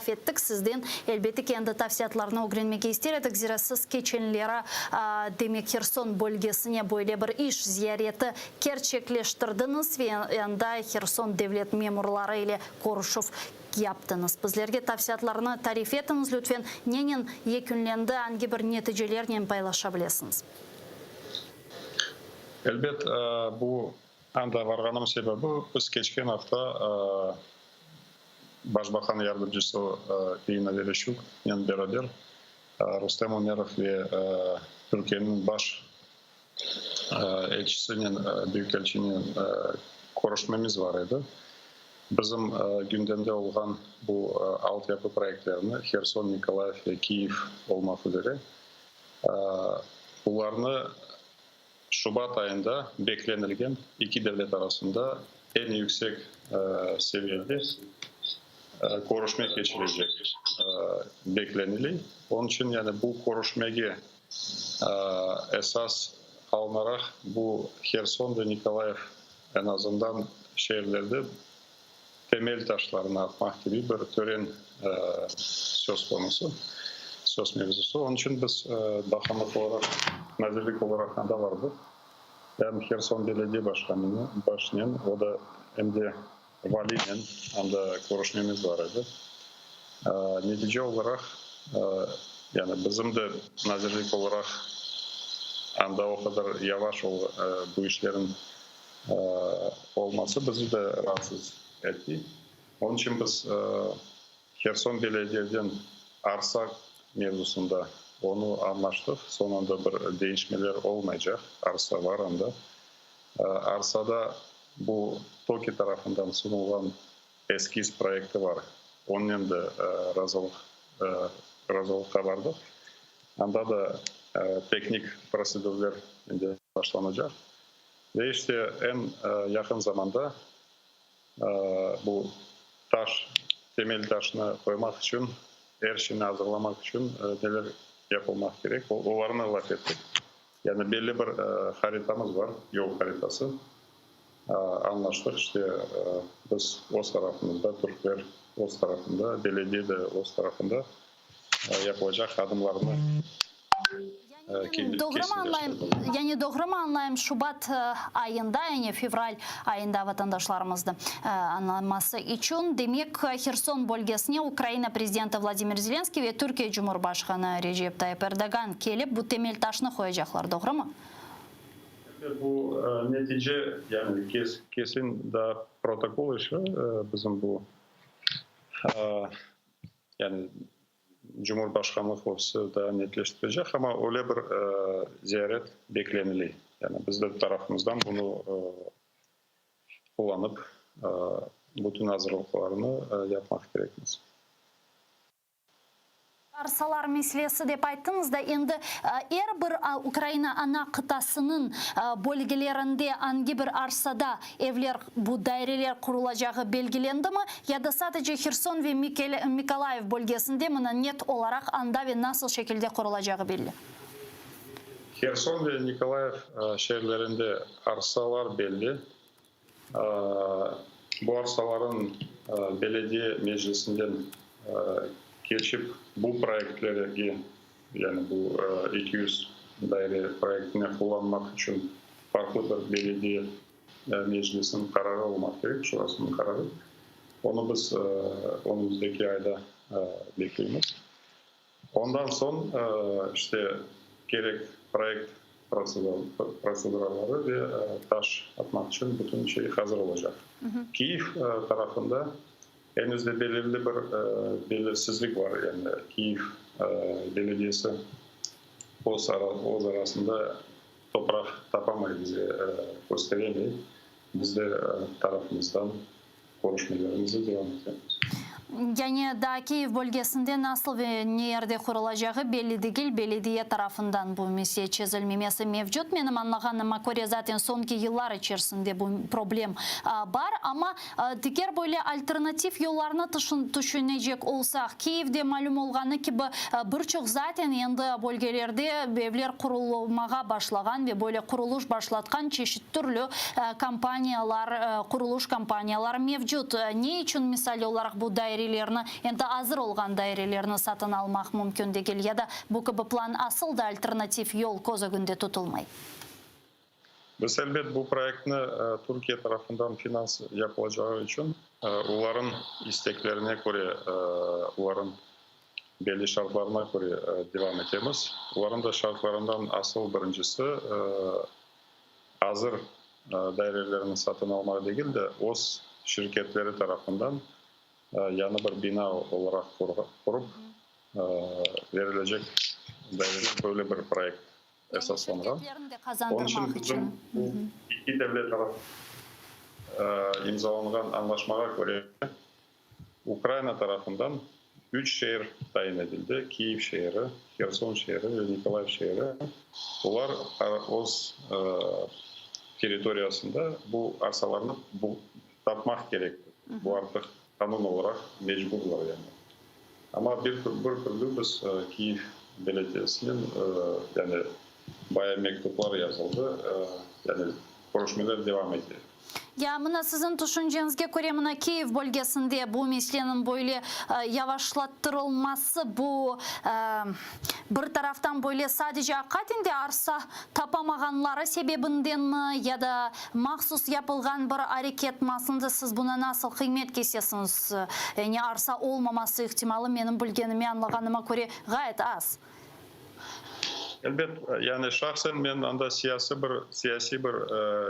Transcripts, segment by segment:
laf ettik. Sizden, elbette ki, endi tafsilâtlarnı ögrenmege ister edik, zira siz keçenleri, demek, Herson bölgesine böyle bir iş ziyareti kerçekleştirdiñiz ve anda Herson devlet memurları ile körüşüv yaptıñız. Bizlerge tafsilâtlarnı tarif etiñiz, lütfen, nenen yekünlendi, angi bir neticelernen paylaşa bilesiñiz? Elbet, bu anda varğanım sebebi, biz keçken afta Başbaqan yardımcısı İrina Vereşçuknen beraber Rustem Umerov ve Türkiyeniñ baş elçisinen, büyükelçinen körüşmemiz bar edi. Bizim gündemde olğan bu altyapı proyektlerini, Herson, Nikolayev ve Kiyev olmaq üzere, bularnı şubat ayında beklenilgen eki devlet arasında eñ yüksek seviyede körüşme keçirecek beklenile. Onıñ içün yani bu körüşmege esas alınaraq bu Herson ve Nikolayev eñ azından şeerlerde temel taşlarını atmaq kibi bir tören söz konusu, söz mevzusı. Onıñ içün biz baqanlıq olaraq, nazirlik olaraq anda bardıq. Em Herson belediye başqanınen, başınen, o da em de valinen anda körüşmemiz bar edi. Netice olaraq, yani bizim de nazirlik olaraq anda o qadar yavaş bu işlerin olması bizi de raatsız etti. Onıñ içün biz Herson belediyeden arsa mevzusında onı añlaştıq, soñunda bir deñişmeler olmaycaq, arsa bar anda. Arsada bu TOKİ tarafından sunulğan eskiz proyekti bar, onnen de razılıq razılıqqa bardıq. Anda da teknik prosedürler endi başlanacaq. Ve işte eñ yaqın zamanda bu taş, temel taşnı qoymaq içün, er şeyni azırlamaq içün neler yapılmaq kerek, olarnı laf ettik. Yani belli bir haritamız bar, yol haritası. Añlaştıq, işte biz öz tarafımızda, türkler öz tarafında, belediye de öz tarafında yapılacaq adımlarnı Yani doğrumı añlayım, yani doğrumı añlayım, şubat ayında, yani fevral ayında vatandaşlarımıznı añlaması içün, demek, Herson bölgesine Ukraina prezidenti Vladimir Zelenskiy ve Türkiye Cumhurbaşqanı Recep Tayyip Erdoğan kelip bu temel taşnı qoyacaqlar, doğrumı? Elbet, bu netice, yani kesin daa protokol işi bizim bu, yani Cumhurbaşqanlıq ofisi daa netleştirecek, amma öyle bir ziyaret beklenile. Yani biz de tarafımızdan bunı qullanıp, bütün azırlıqlarnı yapmaq kerekmiz. Arsalar meselesi dep ayttıñız da, endi er bir Ukraina ana qıtasınıñ bölgelerinde angi bir arsada evler, bu daireler qurulacağı belgilendimi ya da sadece Herson ve Mykolayiv bölgesinde mına net olaraq anda ve nasıl şekilde qurulacağı belli? Herson ve Nikolayev şeerlerinde arsalar belli. Bu arsaların belediye meclisinden keçip bu proyektlerge, yani bu 200 daire proyektine qullanmaq içün farqlı bir belediye meclisiniñ qararı olmaq kerek, şurasınıñ qararı. Onı biz önümizdeki ayda bekleymiz. Ondan soñ, işte, kerek proyekt protseduraları ve taş atmaq içün bütün şey hazır olacaq. Kiyev tarafında henüz de belirli bir belirsizlik bar, yani Kiyev belediyesi öz arasında topraq tapamay, bize kösteremey. Biz de tarafımızdan Körüşmelerimizni devam etemiz. Yani daa Kiyev bölgesinde nasıl ve ne yerde qurulacağı belli degil, belediye tarafından bu mesele çezilmemesi mevcut. Menim añlağanıma köre, zaten soñki yıllar içerisinde bu problem bar. Amma diger böyle alternativ yollarnı tüşünecek olsaq, Kiyevde malüm olğanı kibi, bir çoq zaten endi bölgelerde evler qurulmağa başlağan ve böyle quruluş başlatqan çeşit Türlü kompaniyalar, quruluş kompaniyaları mevcut. Ne içün, misal olaraq, bu daire. dairelerni, endi azır olğan dairelerni satın almaq mümkün degil ya da bu kibi plan asıl da alternativ yol köz ögünde tutulmay? Biz, elbet, bu proyektni Türkiye tarafından finans yapılacağı içün, olarıñ isteklerine köre, olarıñ belli şartlarına köre devam etemiz. Olarıñ da şartlarından asıl birincisi, azır dairelerni satın almaq degil de, öz şirketleri tarafından yañı bir bina olaraq qurıp verilecek daireler, böyle bir proyekt esaslanğan. Onıñ içün bizim bu eki devlet arasında imzalanğan añlaşmağa köre, Ukraina tarafından üç şeer tayin etildi, Kiyev şeeri, Herson şeeri ve Nikolayev şeeri. Olar öz territoriyasında bu arsalarnı tapmaq kerektir. Bu artıq qanun olaraq mecburlar yani. Amma bir türlü biz Kiyev belediyesinen, yani baya mektuplar yazıldı, yani körüşmeler devam ete. Ya mına siziñ tüşünceñizge köre, mına Kiyev bölgesinde bu meseleniñ böyle yavaşlattırılması, bu bir taraftan böyle sadece aqaten de arsa tapamağanları sebebindenmi ya da mahsus yapılğan bir areketmi, aslında siz buna nasıl qıymet kesesiñiz? Yani arsa olmaması ihtimalı menim bilgenime, añlağanıma köre, ğayet az. Elbet, yani şahsen men anda siyasi bir siyasiy bir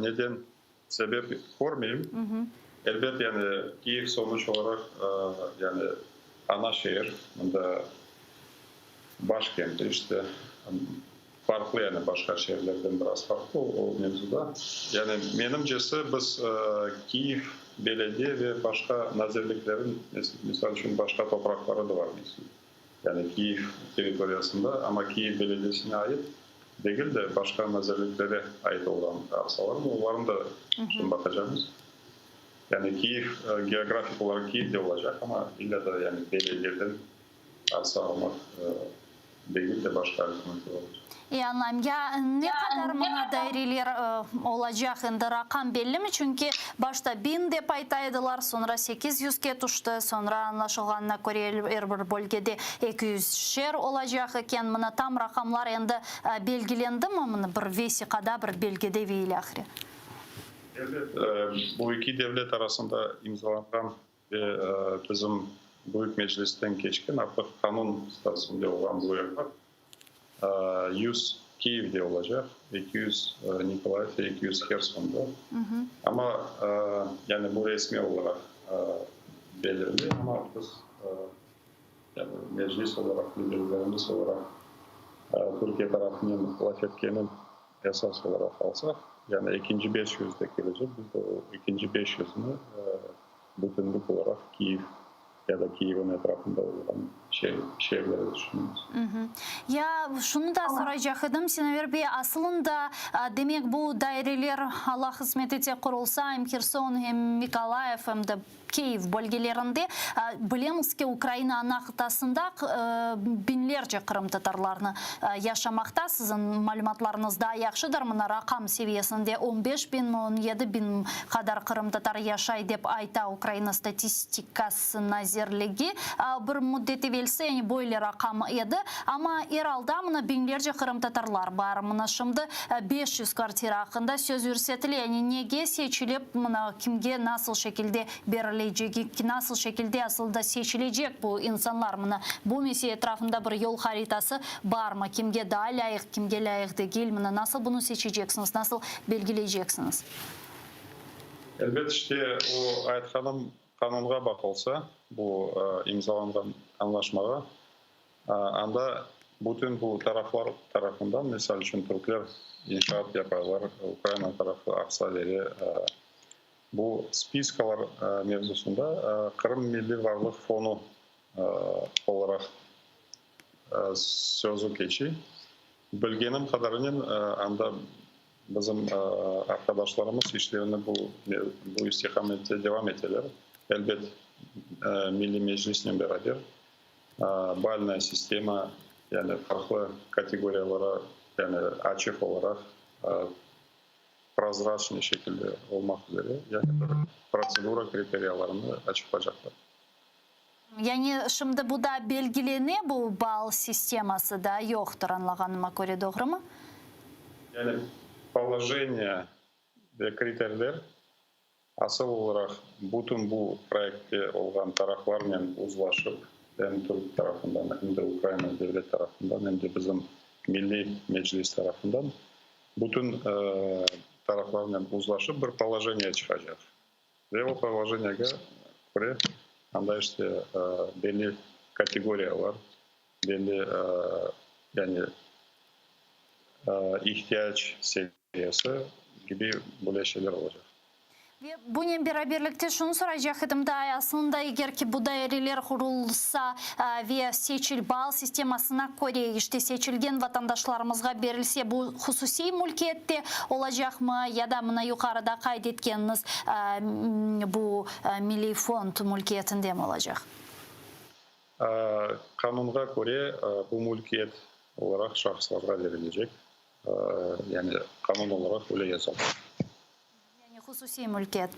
neden sebep körmeyim. Elbet, yani Kiyev sonuç olaraq yani ana şeer, mında başkenti işte, farqlı yani başqa şeerlerden biraz farqlı o mevzuda. Yani menimcesi biz Kiyev belediye ve başqa nazirliklerin, misal içün başqa topraqları da bar, yani Kiyev territoriyasında, amma Kiyev belediyesine ait degil de, başqa nazirliklere ait olğan arsalar, olarnı da şimdi baqacaqmız. Yani Kiyev, geografik olaraq Kiyevde olacaq, amma illa da yani belediyeden arsa almaq degil de, başqa alternativa olacaq. İyi añlayım. Ya ne qadar mına daireler olacaq endi raqam bellimi? Çünki başta biñ dep ayta edilar, soñra 800-ke tüşti, soñra añlaşılğanına köre er bir bölgede eki yüzşer olacaq eken. Mına tam raqamlar endi belgilendimi mına bir vesiqada, bir belgede ve ilâhre? Elbet, bu eki devlet arasında imzalanğan Ve bizim Büyük Meclisten keçken, artıq qanun statusında olğan bu evrak 100 Kiyevde olacaq, 200 Nikolayev ve 200 Hersonda. Amma yani bu resmiy olaraq belirli, amma biz yani Meclis olaraq, liderlerimiz olaraq Türkiye tarafınen laf etkenin esas olaraq alsaq, yani ekinci 500 de kelecek, biz de o ekinci 500-ni bütünlük olaraq Kiyev ya da Kiyevniñ etrafında olğan şeerlerde tüşünemiz. Ya şunı da soraycaq edim, Sinaver bey, asılında, demek, bu daireler, Allah qısmet etse, qurulsa, em Herson, em Mikolayev, em de Kiyev bölgelerinde, bilemiz ki, Ukraina ana qıtasında biñlerce qırımtatarlarnı yaşamaqta. Siziñ malümatlarıñız daa yahşıdır, mına raqam seviyesinde on beş biñmi, on yedi biñ qadar qırımtatar yaşay, dep ayta Ukraina statistikası nazirligi. Bir müddet evelsi, yani böyle raqam edi. Amma er alda mına biñlerce qırımtatarlar bar. Mına şimdi 500 kvartira aqqında söz yürsetile. Yani nege seçilip, mına kimge nasıl şekilde berilecegi, nasıl şekilde asıl da seçilecek bu insanlar? Mına bu mesele etrafında bir yol haritası barmı? Kimge daa lâyıq, kimge lâyıq degil? Mına nasıl bunı seçeceksiñiz, nasıl belgileyceksiñiz? Elbet, işte, o aytqanım qanunğa baqılsa, bu imzalanğan añlaşmağa, anda bütün bu taraflar tarafından, misal içün, türkler inşaat yaparlar, Ukraina tarafı arsa bere, bu spiskalar mevzusında Qırım Milliy Varlıq Fonu olaraq sözü keçe. Bilgenim qadarınen, anda bizim arqadaşlarımız işlerini bu bu istiqamette devam eteler. Elbet, Milliy Meclisnen beraber balnaya sistema, yani farqlı kategoriyalara, yani açıq olaraq, prozraçnıy şekilde olmaq üzere, yani bir protsedura kriteriyalarını açıqlacaqlar. Yani şimdi bu da belgilene, bu ball sisteması da yoqtır, añlağanıma köre, doğrumı? Yani polojeniye ve kriterler asıl olaraq bütün bu proyektte olğan taraflarnen uzlaşıp, em türk tarafından, em de Ukraina devlet tarafından, em de bizim Milliy Meclis tarafından, bütün taraflarnen uzlaşıp bir polojeniye çıqacaq. Ve o polojeniyege köre anda işte belli kategoriyalar, belli yani ihtiyac seviyesi kibi böyle şeyler olacaq. Ve bunen beraberlikte şunı soraycaq edim daa, aslında eger ki bu daireler qurulsa ve seçil bal sistemasına köre işte seçilgen vatandaşlarımızğa berilse, bu hususiy mülkiyette olacaqmı ya da mına yuqarıda qayd etkeniñiz bu Milliy fond mülkiyetindemi olacaq? Qanunğa köre bu mülkiyet olaraq şahıslarğa verilecek, yani qanun olaraq öyle yazılğan. Yani hususiy mülkiyet.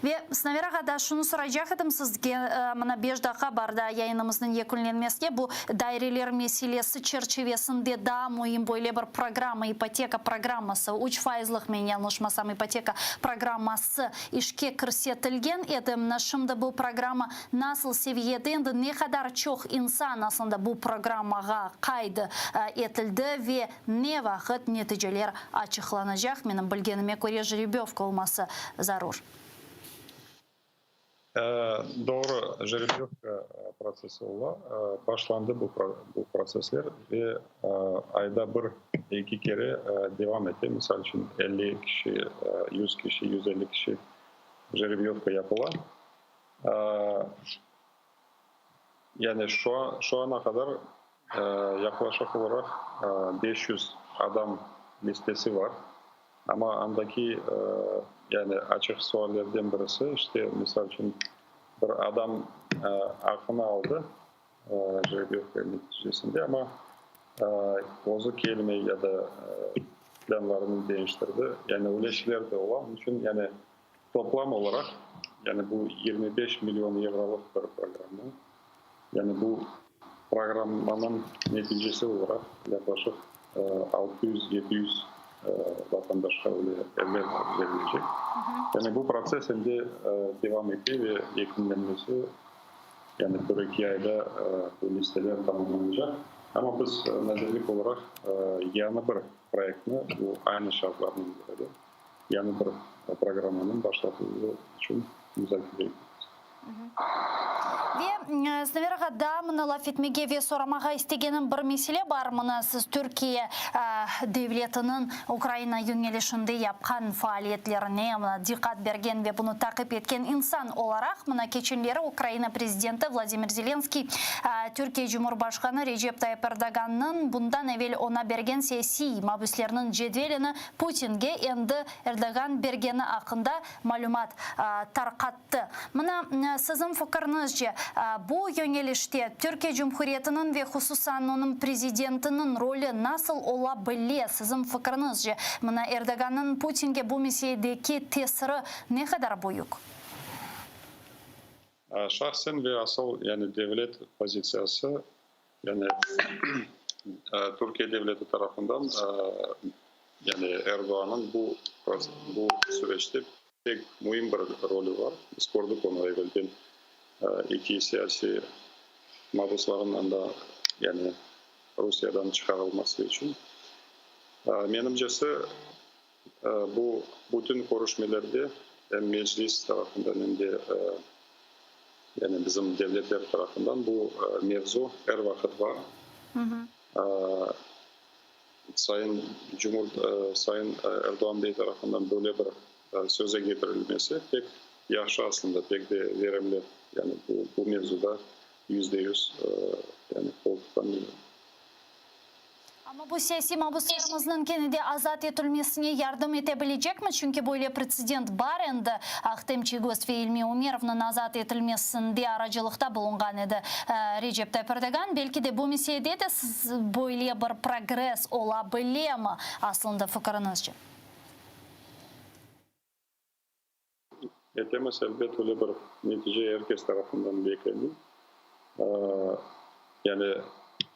Ve, Sinaver ağa, daa şunı soraycaq edim sizge, mına beş daqqa bar daa yayınımıznıñ yekünlenmesine, bu daireler meselesi çerçivesinde daa müim böyle bir programma, ipoteka programması, üç faizlıq, men yañlışmasam, ipoteka programması işke kirsetilgen edi. Mına şimdi bu programma nasıl seviyede, endi ne qadar çoq insan aslında bu programmağa qayd etildi ve Ne vaqıt neticeler açıqlanacaq? Menim bilgenime köre, jrebiyovka olması zarur. Doğru, jrebiyovka protsessi ola. Başlandı bu protsessler ve ayda bir, eki kere devam ete. Misal içün, 50 kişi, 100 kişi, 150 kişi jrebiyovka yapıla. Yani şu ana qadar Yaqlaşıq olaraq 500 adam listesi bar, amma andaki yani açıq suallerden birisi, işte, misal içün, bir adam aqını aldı jrebiyovka neticesinde, amma özü kelmey ya da plânlarını deñiştirdi, yani öyle şeyler de ola, onıñ içün yani toplam olaraq, yani bu 25 million yevrolıq bir programma, yani bu Programmanıñ neticesi olaraq yaqlaşıq 600-700 vatandaşqa öyle evler berilecek. Yani bu protsess endi devam ete ve yekünlenmesi, yani bir-eki ayda bu listeler tamamlanacaq. Amma biz nazirlik olaraq yañı bir proyektni, bu aynı şartlarnen beraber yañı bir programmanıñ başlatıluvı içün muzakere etemiz. Ve, Sinaver ağa, daa mına laf etmege ve soramağa istegenim bir mesele bar. Mına siz Türkiye devletiniñ Ukraina yöñelişinde yapqan faaliyetlerine mına diqqat bergen ve bunı taqip etken insan olaraq, mına keçenleri Ukraina prezidenti Vladimir Zelenskiy Türkiye Cumhurbaşqanı Recep Tayip Erdogannıñ bundan evel oña bergen siyasiy mabüslerniñ cedvelini Putinge endi Erdogan bergeni aqqında malümat tarqattı. Mına, siziñ fikirñizce, bu yöñelişte Türkiye Cumhuriyetiniñ ve hususan onıñ prezidentiniñ rolü nasıl ola bile, siziñ fikirñizce, mına, Erdogannıñ Putinge bu meseledeki tesiri ne qadar büyük? Şahsen ve asıl, yani devlet pozitsiyası, yani Türkiye devleti tarafından, yani Erdoğannıñ bu bu süreçte pek müim bir rolü bar. Biz kördik onı evelden eki siyasiy mabuslarnıñ anda, yani Rusiyadan çıqarılması içün. Menimcesi, Bu bütün körüşmelerde em Meclis tarafından, em de yani bizim devletler tarafından bu mevzu er vaqıt bar. Sayın Cumhur Sayın Erdoğan bey tarafından böyle bir söze ketirilmesi pek yahşı aslında, pek de verimli. Yani bu bu mevzuda %100 yani qol tutam. Amma bu siyasiy mabuslarımıznıñ kene de azat etilmesine yardım ete bilecekmi? Çünki böyle pretsedent bar endi, Ahtem Çiygoz ve İlmi Umerovnıñ azat etilmesinde aracılıqta bulunğan edi Recep Tayyip Erdoğan. Belki de bu meselede de böyle bir progress ola bilemi, aslında, fikiriñizce? Etemiz, elbet, öyle bir netice er kes tarafından beklene. Yani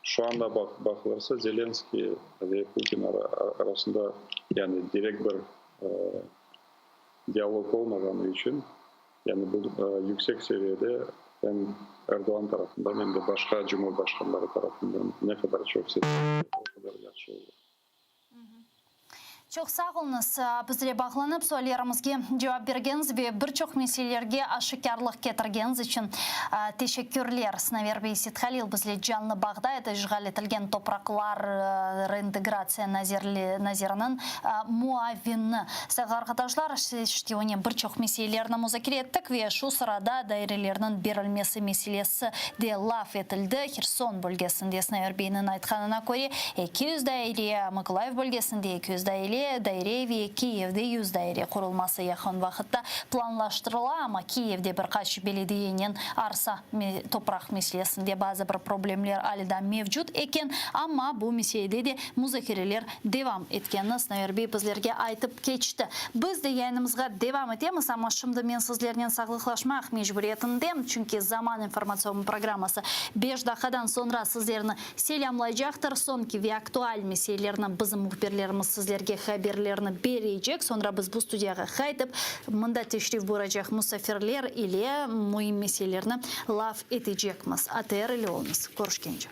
şu anda baqılırsa, Zelenskıy ve Putin arasında yani direkt bir dialog olmağanı içün, yani bu yüksek seviyede em Erdoğan tarafından, em de başqa cumhurbaşqanları tarafından ne qadar çoq ses o qadar yahşı olur. Çoq sağ oluñız, bizle bağlanıp, suallerimizge cevap bergeniñiz ve bir çoq meselelerge aşikârlıq ketirgeniñiz içün teşekkürler. Sinaver bey Sithalil bizle canlı bağda edi, işğal etilgen topraqlar reintegratsiya naziriniñ muavini. Sayğılı arqadaşlar, işte onen bir çoq meselelerni muzakere ettik ve şu sırada dairelerniñ berilmesi meselesi de laf etildi. Herson bölgesinde, Sinaver beyniñ aytqanına köre, 200 daire, Mıkolayıv bölgesinde 200 daire, daire ve Kiyevde 100 daire qurulması yaqın vaqıtta planlaştırıla, amma Kiyevde bir qaç belediyenen arsa, topraq meselesinde bazı bir problemler alâ daa mevcut eken, amma bu meselede de muzakereler devam etkenini Sinaver bey bizlerge aytıp keçti. Biz de yayınımızğa devam etemiz, amma şimdi men sizlernen sağlıqlaşmaq mecburiyetindem, çünki Zaman informatsion programması beş daqqadan soñra sizlerni selâmlaycaqtır. Soñki ve aktual meselelerni bizim mühbirlerimiz sizlerge haberlerini berecek. Soñra biz bu studiyağa qaytıp, mında teşrif buyuracaq musafirler ile müim meselelerni laf etecekmiz. ATR ile oluñız. Körüşkence.